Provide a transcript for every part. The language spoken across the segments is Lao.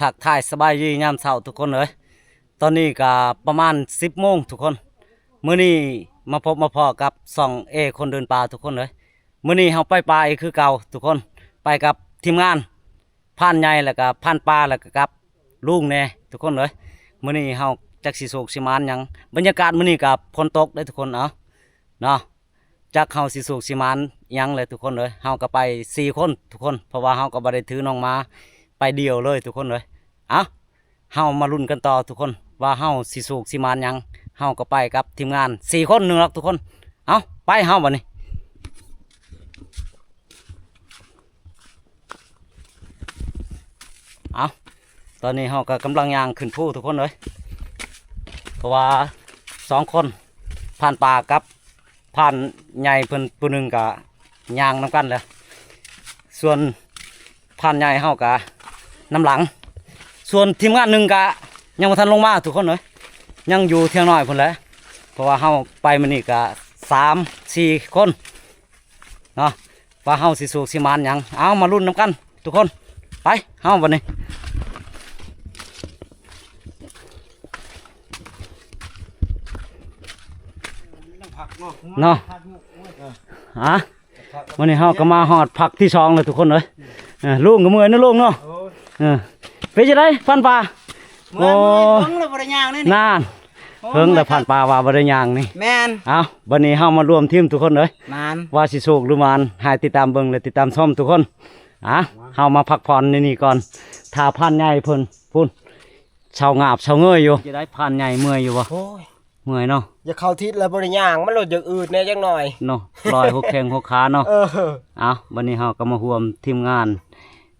ທັກທາຍສະບາຍດີຍາມເຊົ້າທຸກຄົນເອີຍ. ຕອນນີ້ກະປະມານສິບໂມງທຸກຄົນ. ມື້ນີ້ມາພົບມາພໍ້ກັບຊ່ອງເອຄົນເດີນປ່າທຸກຄົນເອີຍ. ມື້ນີ້ເຮົາໄປປ່າອີກຄືເກົ່າທຸກຄົນ, ໄປກັບທີມງານ ພານໃຫຍ່ ແລ້ວກະພານປ່າ ແລ້ວກະກັບລຸງແດ່ທຸກຄົນເອີຍ. ມື້ນີ້ເຮົາຈັກຊິໂຊກຊິໝານຫຍັງ. ບັນຍາກາດມື້ນີ້ກະຝົນຕົກເດ້ທຸກຄົນ ເອົາເນາະ. ຈັກເຮົາຊິໂຊກຊິໝານຫຍັງແຫຼະທຸກຄົນເອີຍ. ເຮົາກະໄປສີ່ຄົນທຸກຄົນ, ເພາະວ່າເຮົາກະບໍ່ໄດ້ຖືນ້ອງໝາໄປດຽວເລີຍທຸກຄົນເອີຍ. ເອົາ ເຮົາມາລຸ້ນກັນຕໍ່ທຸກຄົນ ວ່າເຮົາຊິໂຊກຊິໝານຫຍັງ. ເຮົາກະໄປກັບທີມງານສີ່ຄົນໜຶ່ງລັກທຸກຄົນ. ເອົາ ໄປເຮົາບັດນີ້. ເອົາ ຕອນນີ້ເຮົາກະກຳລັງຍ່າງຂຶ້ນພູທຸກຄົນເອີຍ, ເພາະວ່າສອງຄົນ ພານປ່າກັບພານໃຫຍ່ເພິ່ນຜູ້ໜຶ່ງກະຍ່າງນຳກັນແຫຼະ, ສ່ວນພານໃຫຍ່ເຮົາກະນຳຫຼັງ, ສ່ວນທີມງານໜຶ່ງກະຍັງບໍ່ທັນລົງມາທຸກຄົນເອີຍ, ຍັງຢູ່ທຽງນ້ອຍພຸ້ນແຫຼະ. ເພາະວ່າເຮົາໄປມື້ນີ້ກະສາມສີ່ຄົນ ເນາະ ວ່າເຮົາຊິໂຊກຊິໝານຫຍັງ. ເອົາ ມາລຸ້ນນຳກັນທຸກຄົນ. ໄປ ເຮົາບັດນີ້ ເນາະ. ອ່ະ ມື້ນີ້ເຮົາກະມາຮອດພັກທີສອງແລ້ວທຸກຄົນເອີຍ. ເອີ ລຸງກະເມື່ອຍເນາະລຸງເນາະ. ເອີ ເປັນຈັ່ງໃດພານປ່າ? ໂອ້ ເມື່ອຍ ເບິ່ງແລ້ວບໍ່ໄດ້ຍ່າງນີ້. ນານ ເພິ່ງແລ້ວພານປ່າວ່າບໍ່ໄດ້ຍ່າງນີ້. ແມ່ນ. ເອົາ ບັດນີ້ເຮົາມາລວມທີມທຸກຄົນເອີຍ, ວ່າຊິໂຊກຫຼືໝານ ໃຫ້ຕິດຕາມເບິ່ງ ແລະ ຕິດຕາມຊົມທຸກຄົນ. ອ່ະ ເຮົາມາພັກຜ່ອນໃນນີ້ກ່ອນ ຖ້າພານໃຫຍ່ເພິ່ນ ພຸ້ນ ເຊົາງາບເຊົາເງີຍຢູ່. ຈະໄດ້ພານໃຫຍ່ເມື່ອຍຢູ່ບໍ່? ໂອ້ຍ ເມື່ອຍເນາະ. ຢາກເຂົ້າທິດແລ້ວບໍ່ໄດ້ຍ່າງ ມັນໂລດຢາກອືດແດ່ຈັກໜ້ອຍເນາະ, ລອຍຫົກແຂ້ງຫົກຂາເນາະ. ເອີ ເອົາ ບັດນີ້ເຮົາກະມາຮ່ວມທີມງານ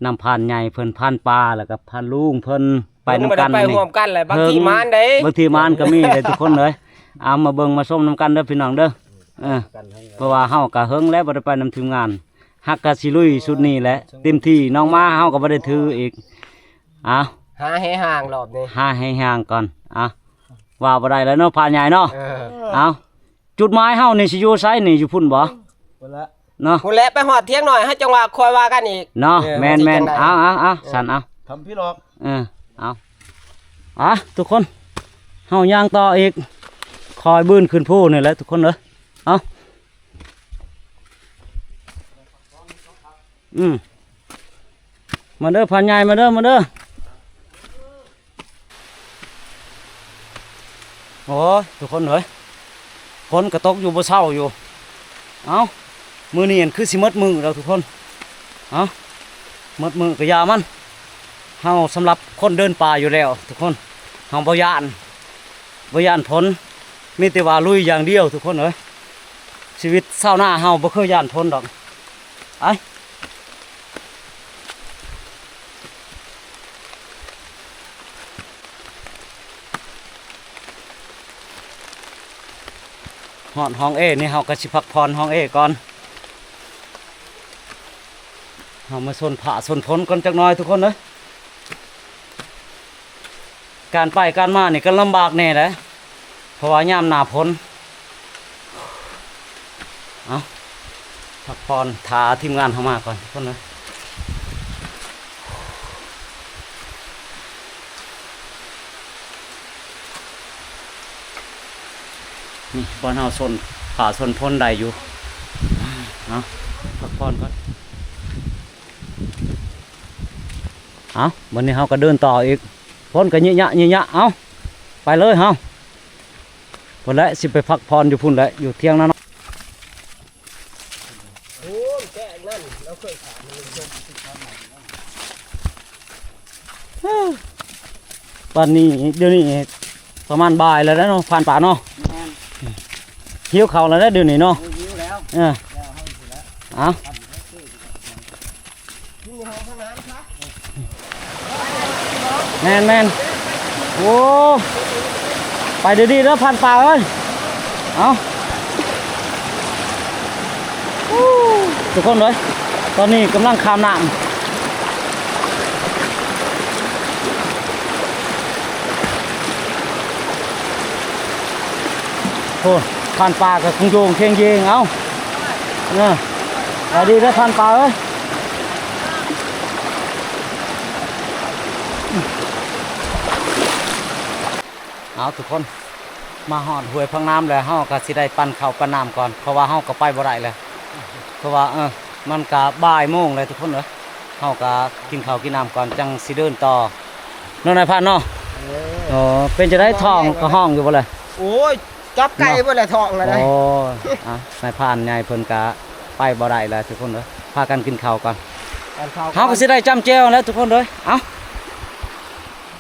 ນຳພານໃຫຍ່ເພິ່ນ ພານປ່າ ແລ້ວກະພານລຸງເພິ່ນ ໄປນຳກັນນີ້ ໄປຮ່ວມກັນແຫຼະ. ບາງທີມານເດ້ ບາງທີມານກະມີເດ້ທຸກຄົນເອີຍ. ເອົາ ມາເບິ່ງມາຊົມນຳກັນເດີພີ່ນ້ອງເດີ. ເອີ ເພາະວ່າເຮົາກະເຫິງແລ້ວບໍ່ໄດ້ໄປນຳທີມງານ, ຫາກກະຊິລຸຍຊຸດນີ້ແຫຼະ ເຕັມທີ່. ນ້ອງໝາເຮົາກະບໍ່ໄດ້ຖືອີກ. ເອົາ ຫາແຫຮ່າງລອບນີ້ ຫາແຫຮ່າງກ່ອນ. ເອົາ ວ່າບໍ່ໄດ້ແລ້ວເນາະ ພານໃຫຍ່ເນາະ. ເອີ ເອົາ ຈຸດໝາຍເຮົານີ້ຊິຢູ່ໃສນີ້? ຢູ່ພຸ້ນບໍ່? ພຸ້ນແຫຼະ ເນາະ ພຸ້ນແຫຼະ. ໄປຮອດທຽງນ້ອຍ ເຮົາຈັ່ງວ່າຄ່ອຍວ່າກັນອີກເນາະ. ເອີ ແມ່ນໆ ວ່າຊິຈັ່ງໃດ. ເອົາ ເອົາ ເອົາ ຊັ້ນເອົາ ທຳພີຫຼອກ. ເອີ ເອົາ ອ່ະ ທຸກຄົນ ເຮົາຍ່າງຕໍ່ອີກ ຄ່ອຍບືນຂຶ້ນພູນີ້ແຫຼະທຸກຄົນເອີຍ. ເອົາ ອືມ ມາເດີພານໃຫຍ່ ມາເດີ ມາເດີ. ໂອ້ຍ ທຸກຄົນເອີຍ ຝົນກະຕົກຢູ່ບໍ່ເຊົາຢູ່. ເອົ້າ ມື້ນີ້ຫັ້ນຄືຊິໝົດມື້ແລ້ວທຸກຄົນ. ເອົ້າ ໝົດມື້ກະຢ່າມັນ, ເຮົາສຳລັບຄົນເດີນປ່າຢູ່ແລ້ວທຸກຄົນ ເຮົາບໍ່ຢ້ານ ບໍ່ຢ້ານຝົນ ມີແຕ່ວ່າລຸຍຢ່າງດຽວທຸກຄົນເອີຍ. ຊີວິດຊາວນາເຮົາບໍ່ເຄີຍຢ້ານຝົນດອກ. ໄປ ຮອດຫ້ອງເອນີ້ ເຮົາກະຊິພັກຜ່ອນຫ້ອງເອກ່ອນ. ເຮົາມາຊົນຟ້າຊົນຝົນກ່ອນຈັກໜ້ອຍທຸກຄົນເອີຍ. ການໄປການມານີ້ກະລຳບາກແດ່ແຫຼະ ເພາະວ່າຍາມໜ້າຝົນ. ເອົ້າ ພັກຜ່ອນຖ້າທີມງານເຮົາມາກ່ອນທຸກຄົນເອີຍ. ນີ້ບ່ອນເຮົາຊົນຟ້າຊົນຝົນໄດ້ຢູ່. ເອົ້າ ພັກຜ່ອນກ່ອນ. ເອົ້າ ບາດນີ້ເຮົາກະເດີນຕໍ່ອີກ ຝົນກະຍິຍະຍິຍະ. ເອົ້າ ໄປເລີຍເຮົາ ພຸ້ນແຫຼະ ຊິໄປພັກຜ່ອນຢູ່ພຸ້ນແຫຼະ ຢູ່ທຽງນາເນາະ. ບາດນີ້ ດຽວນີ້ປະມານບ່າຍແລ້ວເນາະ ຜ່ານປ່າເນາະ. ແມ່ນ ຫິວເຂົ້າແລ້ວເດ້ດຽວນີ້ເນາະ. ເອີ ຫິວແລ້ວ ເອີ ເອົາ ແມ່ນໆ ໂອ້ ໄປດີໆເດີ ຜ່ານປ່າເອີຍ. ເອົ້າ ທຸກຄົນເອີຍ ຕອນນີ້ກຳລັງຂ້າມນ້ຳ. ໂອ້ ຜ່ານປ່າກະຄົງໂຍງເຄງເຢງ. ເອົ້າ ເອີ ໄປດີເດີ ຜ່ານປ່າເອີຍ. ເອົາທຸກຄົນ ມາຮອດຫ້ວຍພັງນ້ຳແລ້ວ ເຮົາກໍຊິໄດ້ປັ່ນເຂົ້າປັ່ນນ້ຳກ່ອນ ເພາະວ່າເຮົາກໍໄປບໍ່ໄດ້ແລ້ວ ເພາະວ່າ ເອີ ມັນກໍບ່າຍໂມງແລ້ວທຸກຄົນເອີຍ ເຮົາກໍກິນເຂົ້າກິນນ້ຳກ່ອນ ຈັ່ງຊິເດີນຕໍ່ເນາະ ນາຍພານເນາະ. ເອີ ເປັນຈັ່ງໃດ ທ້ອງກໍຮ້ອງຢູ່ບໍ່ລະ? ໂອ້ຍ ຈັບໄກ່ເບິດແຫຼະທ້ອງນະ. ໂອ້ຍ ອ່ະ ນາຍພານໃຫຍ່ເພິ່ນກະໄປບໍ່ໄດ້ແລ້ວທຸກຄົນເອີຍ ພາກັນກິນເຂົ້າກ່ອນ ເຮົາກໍຊິໄດ້ຈ້ຳແຈ່ວແລ້ວທຸກຄົນເອີຍ. ເອົ້າ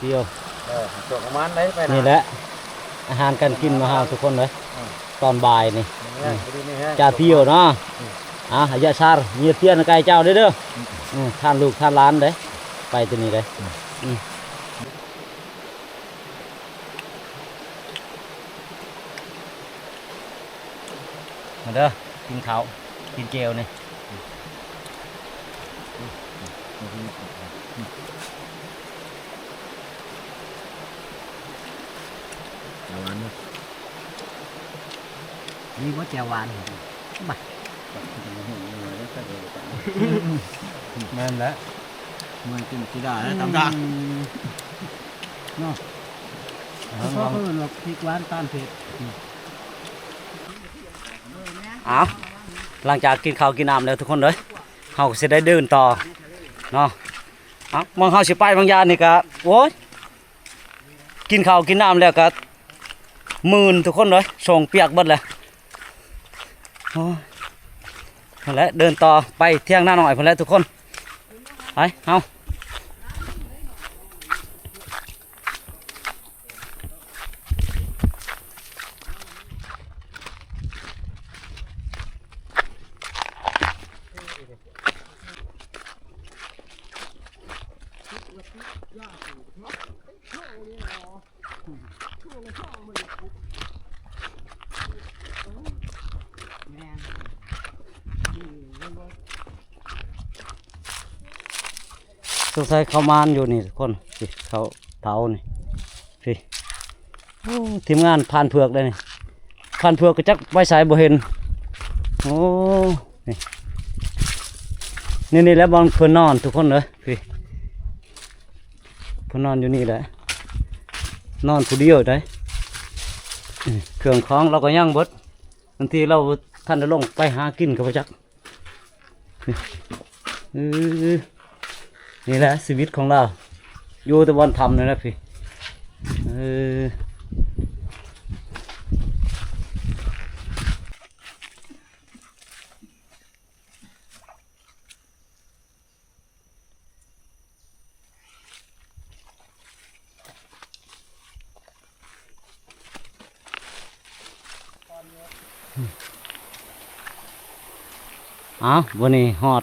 ດຽວ ເອີ ໂຊກປະມານໃດໄປນະ ນີ້ແຫຼະ ອາຫານການກິນຂອງເຮົາທຸກຄົນເອີຍ ອືມ ຕອນບ່າຍນີ້ ແມ່ນ ອືມ ຢູ່ດີມີແຮງ ຈາດພຽວເນາະ ອືມ ອ່າ ອາຍະຊາຣ ມີຕຽນໃຫ້ເຈົ້າເດີ້ ອືມ ອືມ ທ່ານລູກທ່ານຫຼານເດ້ ໄປແຕ່ນີ້ເດ້ ອືມ ອືມ. ມາເດີ້ ກິນເຂົ້າ ກິນແຈ່ວນີ້ ແຈ່ວຫວານເນາະ ມີບໍ່ແຈ່ວຫວານ? ມາ ແມ່ນແຫຼະ ເມືອງກິນຊິໄດ້ແລ້ວ ອືມ ຕຳທາງ ເນາະ ເຂົາເອີ້ນວ່າພິກຫວານຕານເຜັດ ອືມ. ເອົາ ຫຼັງຈາກກິນເຂົ້າກິນນ້ຳແລ້ວທຸກຄົນເອີຍ ເຮົາກໍຊິໄດ້ເດີນຕໍ່ເນາະ. ເອົາ ໝ່ອງເຮົາຊິໄປບາງຢ່າງນີ້ກໍ ໂອ້ຍ ກິນເຂົ້າກິນນ້ຳແລ້ວກໍມື່ນທຸກຄົນເອີຍ ໂສ້ງປຽກເບິດແລ້ວ ໂອ້ຍ ນັ້ນແຫຼະ ເດີນຕໍ່ໄປທຽງນານ້ອຍພຸ້ນແຫຼະທຸກຄົນ ໄປເຮົາ. ສົງໄສເຂົ້າມານຢູ່ນີ້ທຸກຄົນ ນີ້ ເຂົ້າເຖົ້ານີ້ ພີ້ ໂອ້ ທີມງານພານເຜືອກເດ້ນີ້ ພານເຜືອກກໍຈັກໄປໃສບໍ່ເຫັນ ໂອ້ ນີ້ ນີ້ ນີ້ແຫຼະບ່ອນເພິ່ນນອນທຸກຄົນເອີຍ ພີ້ ເພິ່ນນອນຢູ່ນີ້ແຫຼະ ນອນຜູ້ດຽວໄດ໋ ເຄື່ອງຂອງລາວກໍຍັງເບິດ ບາງທີລາວບໍ່ທັນໄດ້ລົງໄປຫາກິນກໍບໍ່ຈັກ ເອີ ນີ້ແຫຼະຊີວິດຂອງລາວ ຢູ່ແຕ່ບ່ອນຖ້ຳນີ້ແຫຼະພີ້ ເອີ. ອ້າວ ມື້ນີ້ຮອດ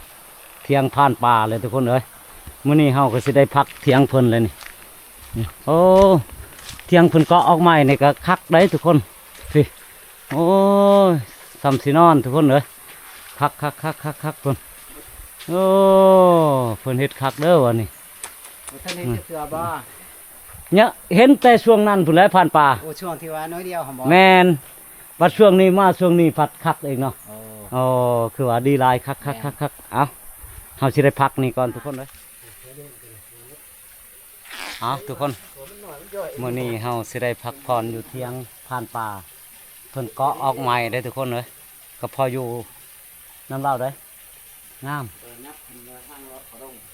ທຽງຜ່ານປ່າແລ້ວທຸກຄົນເອີຍ ມື້ນີ້ເຮົາກໍຊິໄດ້ພັກທຽງເພິ່ນແລ້ວນີ້ ໂອ້ ທຽງເພິ່ນເກາະອອກໃໝ່ນີ້ກໍຄັກໄດ໋ທຸກຄົນ ພີ້ ໂອ້ຍ ສ່ຳຊິນອນທຸກຄົນເອີຍ ຄັກໆໆໆໆ ເພິ່ນ ໂອ້ ເພິ່ນເຮັດຄັກເດີ້ວະນີ້ ບໍ່ທັນເຫັນຈັກເທື່ອບໍ່? ເນາະ ເຫັນແຕ່ຊ່ວງນັ້ນພຸ້ນແຫຼະ ຜ່ານປ່າ ໂອ້ ຊ່ວງທີ່ວ່າໜ້ອຍດຽວຫັ້ນບໍ່? ແມ່ນ ບັດຊ່ວງນີ້ມາ ຊ່ວງນີ້ພັດຄັກອີກເນາະ ໂອ້ ໂອ້ ຄືວ່າດີຫຼາຍ ຄັກໆໆໆ ເອົ້າ ເຮົາຊິໄດ້ພັກນີ້ກ່ອນທຸກຄົນເອີຍ. ເອົາ ທຸກຄົນ ມື້ນີ້ເຮົາຊິໄດ້ພັກຜ່ອນຢູ່ທຽງຜ່ານປ່າ ເພິ່ນເກາະອອກໃໝ່ເດ້ທຸກຄົນເອີຍ ກໍພໍຢູ່ນຳລາວໄດ໋ ງາມ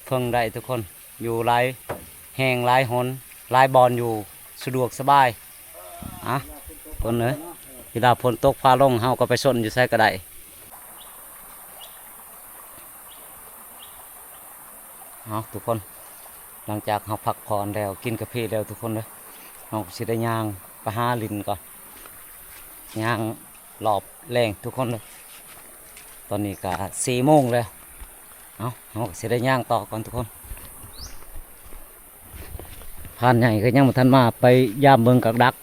ເພິ່ງໄດ້ທຸກຄົນ ຢູ່ຫຼາຍແຫ່ງຫຼາຍຫົນ ຫຼາຍບ່ອນຢູ່ສະດວກສະບາຍ ອະ ຄົນເອີຍ ເວລາຝົນຕົກຟ້າລົງ ເຮົາກໍໄປຊົນຢູ່ໃສກໍໄດ້. ເອົາ ທຸກຄົນ ຫຼັງຈາກເຮົາພັກຜ່ອນແລ້ວ ກິນກາເຟແລ້ວທຸກຄົນເດີ ເຮົາກໍຊິໄດ້ຍ່າງໄປຫາຫຼິ້ນກ່ອນ ຍ່າງລອບແລງທຸກຄົນເດີ ຕອນນີ້ກໍສີ່ໂມງແລ້ວ ເອົາ ເຮົາກໍຊິໄດ້ຍ່າງຕໍ່ກ່ອນທຸກຄົນ. ພານໃຫຍ່ກໍຍັງບໍ່ທັນມາ ໄປຢາມເບິ່ງກັກດັກ. ເ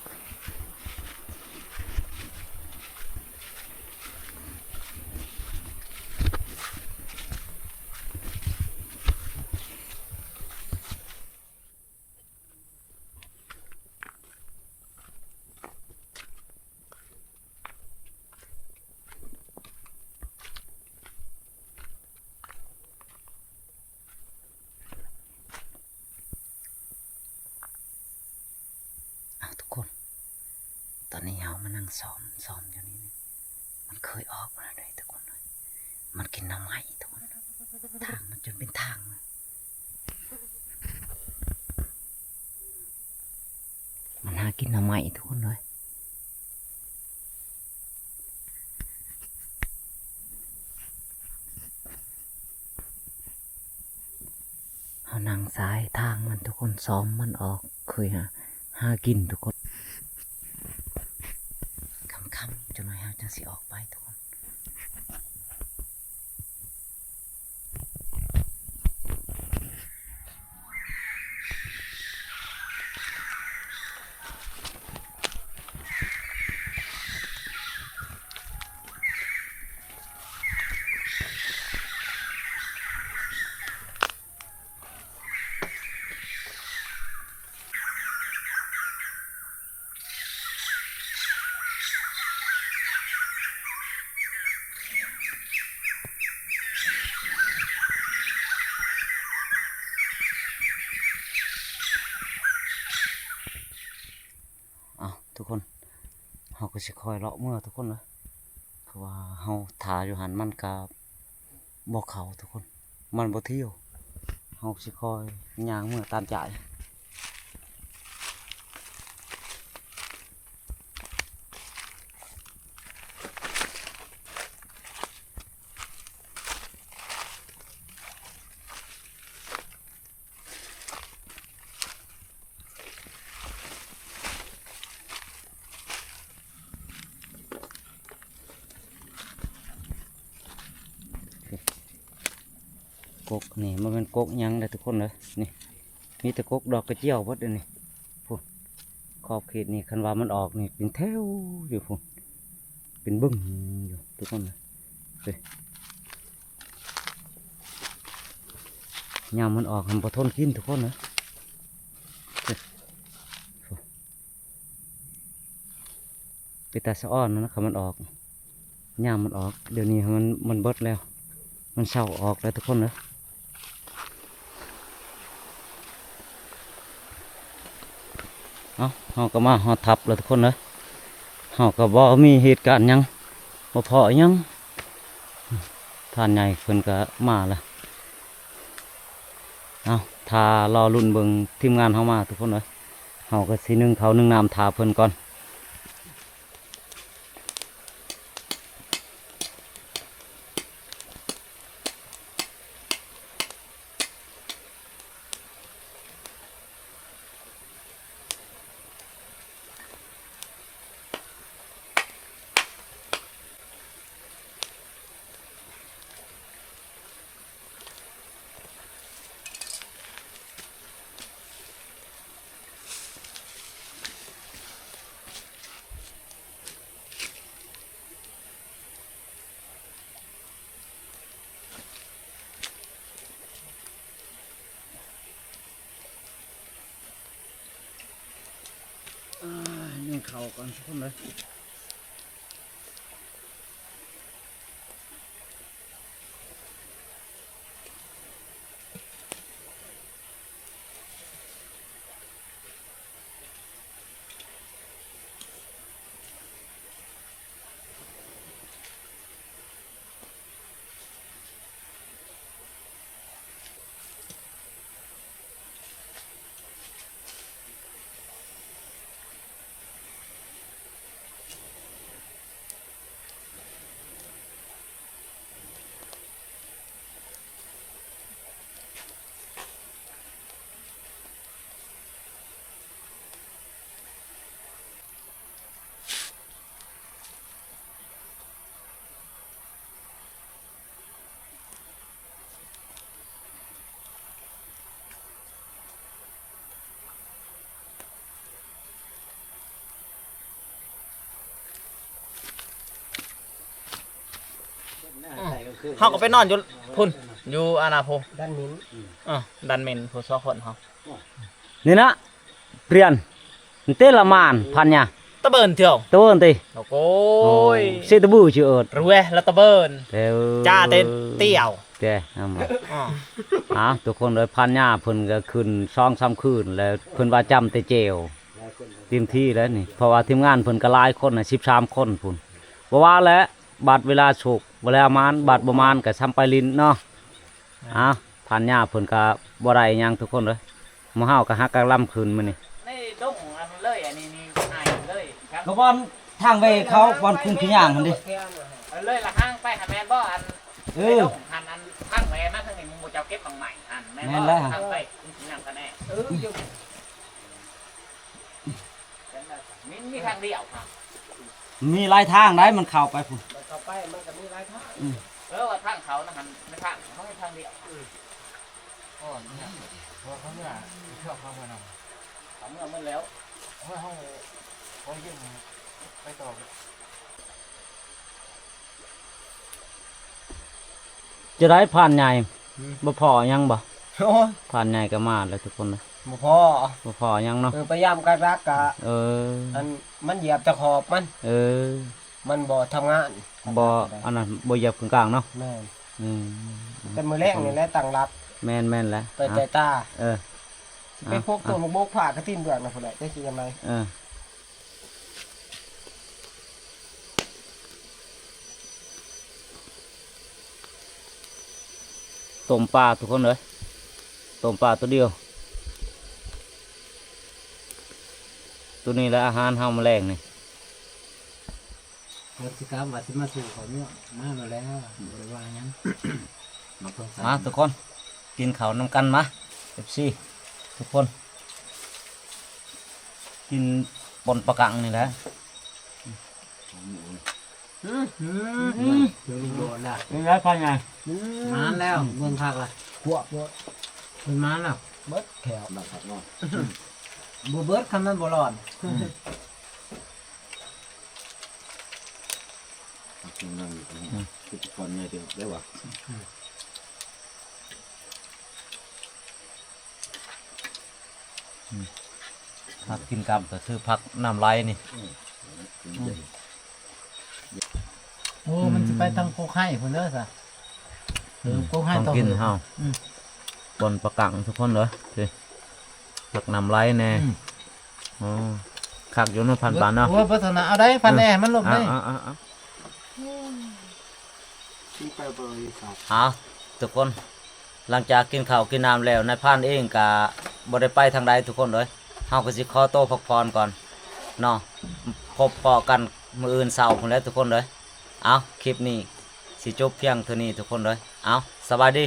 ຊອມ ຊອມຢູ່ນີ້ ມັນເຄີຍອອກມາແລ້ວເດ້ທຸກຄົນເອີຍ. ມັນກິນໜໍ່ໄມ້ທຸກຄົນ ທາງມັນຈົນເປັນທາງ ມັນຫາກິນໜໍ່ໄມ້ທຸກຄົນເອີຍ. ເຮົານັ່ງສາຍທາງມັນທຸກຄົນ ຊອມມັນອອກ ເຄີຍຫາ ຫາກິນທຸກຄົນ. ຄ່ຳໆ ຈັກໜ້ອຍເຮົາຈັ່ງຊິອອກໄປທຸກຄົນ. ເອົ້າ ທຸກຄົນ ເຮົາກໍຊິຄ່ອຍເລາະເມືອທຸກຄົນເດີ ເພາະວ່າເຮົາຖ້າຢູ່ຫັ້ນມັນກໍບໍ່ເຂົ້າທຸກຄົນ ມັນບໍ່ທ່ຽວ ເຮົາຊິຄ່ອຍຍ່າງເມືອຕາມຈາຍ. ກົກນີ້ບໍ່ແມ່ນກົກຫຍັງເດ້ທຸກຄົນເດີ ນີ້ມີແຕ່ກົກດອກກະຈຽວເບິດອັນນີ້. ພຸ້ນ ຂອບເຂດນີ້ ຄັນວ່າມັນອອກນີ້ເປັນແຖວຢູ່ພຸ້ນ ເປັນບຶ້ງຢູ່ທຸກຄົນເອີຍ. ຍາມມັນອອກຫັ້ນບໍ່ທົນກິນທຸກຄົນເອີຍ. ເປັນຕາສະອອນນະ ຄັນມັນອອກ ຍາມມັນອອກ. ດຽວນີ້ມັນ ມັນເບິດແລ້ວ ມັນເຊົາອອກແລ້ວທຸກຄົນເອີຍ. ເອົ້າ ເຮົາກໍມາຮອດທັບແລ້ວທຸກຄົນເອີຍ. ເຮົາກໍບໍ່ມີເຫດການຫຍັງ ບໍ່ພໍອີຫຍັງ ທ່ານໃຫຍ່ເພິ່ນກໍມາແລ້ວ. ເອົ້າ ຖ້າລໍລຸ້ນເບິ່ງທີມງານເຮົາມາທຸກຄົນເອີຍ. ເຮົາກໍຊິໜຶ້ງເຂົ້າໜຶ້ງນ້ຳຖ້າເພິ່ນກ່ອນ. ອ່າ ໜຶ້ງເຂົ້າກ່ອນທຸກຄົນເດີ. ເຮົາກໍໄປນອນຢູ່ພຸ້ນ ຢູ່ອັນນະ ພູ ດັນມິນ ເອີ ດັນມິນ ຜູ້ສອງຄົນເຮົາ ນີ້ນະ ປຽນ ເຕລະມານ ພັນຍາ ຕະເບີນທ່ຽວ ຕະເບີນຕິ ໂອ້ຍ ເຊຕະບືຊື່ເອີດ ຣວຍລະຕະເບີນ ເອີ ຈາເຕຕຽວ ເຕ ອາ ທຸກຄົນເອີຍ ພັນຍາເພິ່ນກໍຂຶ້ນສອງສາມຄືນ ແລ້ວເພິ່ນວ່າຈຳແຕ່ແຈ່ວ. ເຕັມທີ່ແລ້ວນີ້ ເພາະວ່າທີມງານເພິ່ນກໍຫຼາຍຄົນນະ ສິບສາມຄົນພຸ້ນ. ບໍ່ວ່າແຫຼະ ບາດເວລາໂຊກ ເວລາໝານ ບາດບໍ່ໝານກໍຊ່ຳໄປຫຼິ້ນເນາະ. ເອົາ ພານຍາເພິ່ນກໍບໍ່ໄດ້ຫຍັງທຸກຄົນເອີຍ. ໝູ່ເຮົາກໍຫາກຳລັງຂຶ້ນມື້ນີ້ ໃນດົງອັນເລີຍ ອັນນີ້ນີ້ຫາຍເລີຍ ກໍບ່ອນທາງໄປເຂົາບ່ອນຄຸມຂີ້ຍາງຫັ້ນເດ້. ເອີ ເລີຍລະຫາງໄປຫັ້ນແມ່ນບໍ່? ອັນ ເອີ ໃນດົງຫັ້ນ ອັນທາງແວມາທາງນີ້ ໝູ່ເຈົ້າເກັບໝາກໄມ້ຫັ້ນແມ່ນບໍ່? ແມ່ນແລ້ວ ທາງໄປຄຸມຂີ້ຍາງກັນແນ່. ເອີ ຢູ່ ມີ ມີທາງດຽວ ມີຫຼາຍທາງໃດ໋ ມັນເຂົ້າໄປພຸ້ນ ມັນເຂົ້າໄປ ມັນກໍມີຫຼາຍທາງ. ອືມ ເອີ ວ່າທາງເຂົ້ານະຫັ້ນ ແມ່ນທາງເຂົາເຮັດທາງດຽວ. ອືມ ໂອ້ຍ ເນຍ ເພາະເຂົາເມືອ ເຂົາເມືອນຳ ເຂົາເມືອໝົດແລ້ວ. ໂອ້ຍ ເຮົາຂໍຢືມໄປຕໍ່. ຈະໄດ້ຜ່ານໃຫຍ່ ອືມ ບໍ່ພໍຫຍັງບໍ່? ໂອ້ຍ ຜ່ານໃຫຍ່ກໍມາແລ້ວທຸກຄົນເອີຍ ບໍ່ພໍ ບໍ່ພໍຫຍັງເນາະ. ເອີ ພະຍາຍາມກັກລັກກະ ເອີ ອັນມັນຢຽບຕະຂອບມັນ ເອີ ມັນບໍ່ທຳງານ ບໍ່ ອັນນັ້ນບໍ່ຢຽບເຄິ່ງກາງເນາະ. ແມ່ນ ອືມ ແຕ່ມື້ແລງນີ້ແຫຼະຕັ້ງຫຼັກ. ແມ່ນ ແມ່ນແຫຼະ ໄປແຕ່ຕາ ເອີ ຊິໄປ ອ່ະ ໂຄກຕົ້ນ ອ່ະ ບົກຜ້າກະຕີນເບື້ອງນະພຸ້ນແຫຼະ ຈັກຊິຈັ່ງໃດ. ເອີ ຕົ້ມປາທຸກຄົນເອີຍ ຕົ້ມປາໂຕດຽວ. ໂຕນີ້ແຫຼະອາຫານເຮົາມື້ແລງນີ້. ເພິ່ນຊິກັບວ່າຊິມາສູ່ເຂົ້າເມືອງ ມາໂລດແລ້ວ ບໍ່ໄດ້ວ່າຫຍັງ. ມາທຸກຄົນ ກິນເຂົ້ານຳກັນມາ ເອັຟຊີ ທຸກຄົນ ກິນປົ່ນປາກັງນີ້ແຫຼະ. ອືມ ອືມ ເປັນໄງພໍ່ໃຫຍ່? ອືມ ມາແລ້ວ ເບິ່ງຄັກລະ ພວກ ເພິ່ນມາແລ້ວ ເບິດແຖວ ບໍ່ເບິດຄັນມັນບໍ່ຮ້ອນ. ອືມ ນັ່ງຢູ່ນີ້ ອືມ ຄືກ່ອນໃຫຍ່ເຕີບໄດ້ຫວາ? ອືມ ອືມ ຜັກກິນກັບກໍຄືຜັກນ້ຳໄຫຼນີ້. ອືມ ໂອ້ ມັນຊິໄປທາງໂຄກໄຮພຸ້ນເດີຊະ. ອືມ ໂຄກໄຮ ຂອງກິນເຮົາ ອືມ ປົ່ນປາກັງທຸກຄົນເດີ. ຜັກນ້ຳໄຫຼແດ່ ອືມ ອໍ ຄັກຢູ່ເນາະ ພັນປານເນາະ. ໂອ້ຍ ບໍ່ສະນະ ເອົາໄດ້ພັນແດ່ ມັນລົບໄດ້. ເອົາໆໆໆ ເອົາ ທຸກຄົນ ຫຼັງຈາກກິນເຂົ້າກິນນ້ຳແລ້ວ ນາຍພານເອງກະບໍ່ໄດ້ໄປທາງໃດທຸກຄົນເອີຍ. ເຮົາກໍຊິຂໍໂຕພັກຜ່ອນກ່ອນເນາະ ພົບພໍ້ກັນມື້ອື່ນເຊົ້າພຸ້ນແຫຼະທຸກຄົນເອີຍ. ເອົາ ຄລິບນີ້ຊິຈົບພຽງເທົ່ານີ້ທຸກຄົນເອີຍ. ເອົາ ສະບາຍດີ.